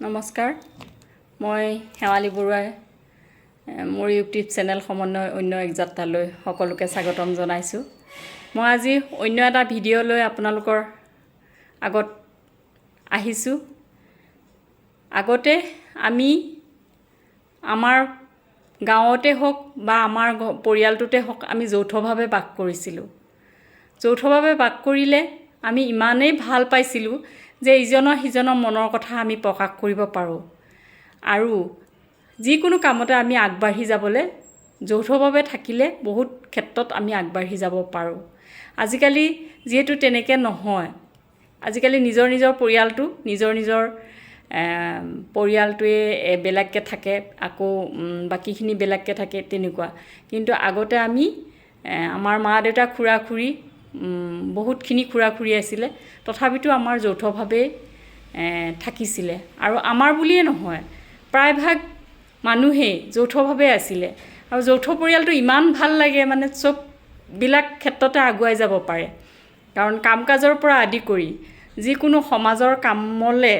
নমস্কাৰ, মই শেৱালী বৰুৱাই মোৰ ইউটিউব চেনেল সমন্বয় অন্য এক যাত্ৰালৈ সকলোকে স্বাগতম জনাইছোঁ। মই আজি অন্য এটা ভিডিঅ' লৈ আপোনালোকৰ আগত আহিছোঁ। আগতে আমি আমাৰ গাঁৱতে হওক বা আমাৰ পৰিয়ালটোতে হওক, আমি যৌথভাৱে বাস কৰিছিলোঁ। যৌথভাৱে বাস কৰিলে আমি ইমানেই ভাল পাইছিলোঁ যে ইজনৰ সিজনৰ মনৰ কথা আমি প্ৰকাশ কৰিব পাৰোঁ আৰু যিকোনো কামতে আমি আগবাঢ়ি যাবলৈ যৌথভাৱে থাকিলে বহুত ক্ষেত্ৰত আমি আগবাঢ়ি যাব পাৰোঁ। আজিকালি যিহেতু তেনেকৈ নহয়, আজিকালি নিজৰ নিজৰ পৰিয়ালটো নিজৰ নিজৰ পৰিয়ালটোৱে বেলেগকৈ থাকে, আকৌ বাকীখিনি বেলেগকৈ থাকে তেনেকুৱা। কিন্তু আগতে আমি আমাৰ মা দেউতা, খুৰা খুৰী, বহুতখিনি খুৰা খুৰী আছিলে, তথাপিতো আমাৰ যৌথভাৱেই থাকিছিলে। আৰু আমাৰ বুলিয়ে নহয়, প্ৰায়ভাগ মানুহেই যৌথভাৱে আছিলে। আৰু যৌথ পৰিয়ালটো ইমান ভাল লাগে, মানে চববিলাক ক্ষেত্ৰতে আগুৱাই যাব পাৰে। কাৰণ কাম কাজৰ পৰা আদি কৰি যিকোনো সমাজৰ কামলৈ,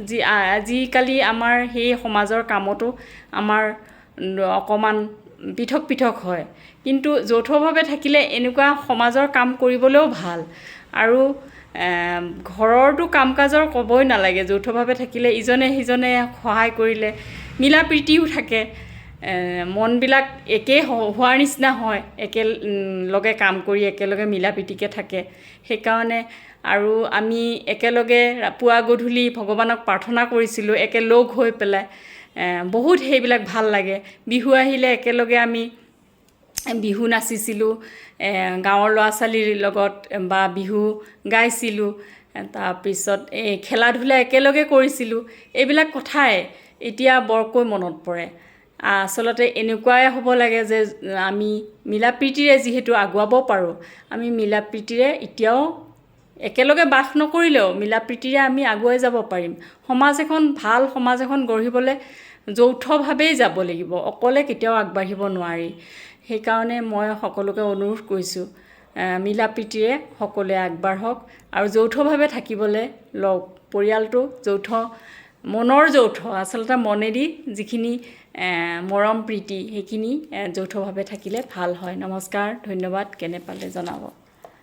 যি আজিকালি আমাৰ সেই সমাজৰ কামতো আমাৰ অকণমান পৃথক পৃথক হয়, কিন্তু যৌথভাৱে থাকিলে এনেকুৱা সমাজৰ কাম কৰিবলৈও ভাল। আৰু ঘৰৰতো কাম কাজৰ ক'বই নালাগে, যৌথভাৱে থাকিলে ইজনে সিজনে সহায় কৰিলে মিলা প্ৰীতিও থাকে, মনবিলাক একেই হোৱাৰ নিচিনা হয়, একেলগে কাম কৰি একেলগে মিলা প্ৰীতিকৈ থাকে সেইকাৰণে। আৰু আমি একেলগে পুৱা গধূলি ভগৱানক প্ৰাৰ্থনা কৰিছিলোঁ একে লগ হৈ পেলাই। বহুত সেইবিলাক ভাল লাগে। বিহু আহিলে একেলগে আমি বিহু নাচিছিলোঁ গাঁৱৰ ল'ৰা ছোৱালীৰ লগত বা বিহু গাইছিলোঁ, তাৰপিছত এই খেলা ধূলা একেলগে কৰিছিলোঁ। এইবিলাক কথাই এতিয়া বৰকৈ মনত পৰে। আচলতে এনেকুৱাই হ'ব লাগে যে আমি মিলা প্ৰীতিৰে যিহেতু আগুৱাব পাৰোঁ, আমি মিলা প্ৰীতিৰে এতিয়াও একেলগে বাস নকৰিলেও মিলা প্ৰীতিৰে আমি আগুৱাই যাব পাৰিম। সমাজ এখন, ভাল সমাজ এখন গঢ়িবলৈ যৌথভাৱেই যাব লাগিব, অকলে কেতিয়াও আগবাঢ়িব নোৱাৰি। সেইকাৰণে মই সকলোকে অনুৰোধ কৰিছোঁ, মিলা প্ৰীতিৰে সকলোৱে আগবাঢ়ক আৰু যৌথভাৱে থাকিবলৈ লওক। পৰিয়ালটো যৌথ মনৰ যৌথ, আচলতে মনেদি যিখিনি মৰম প্ৰীতি সেইখিনি যৌথভাৱে থাকিলে ভাল হয়। নমস্কাৰ, ধন্যবাদ। কেনে পালে জনাব।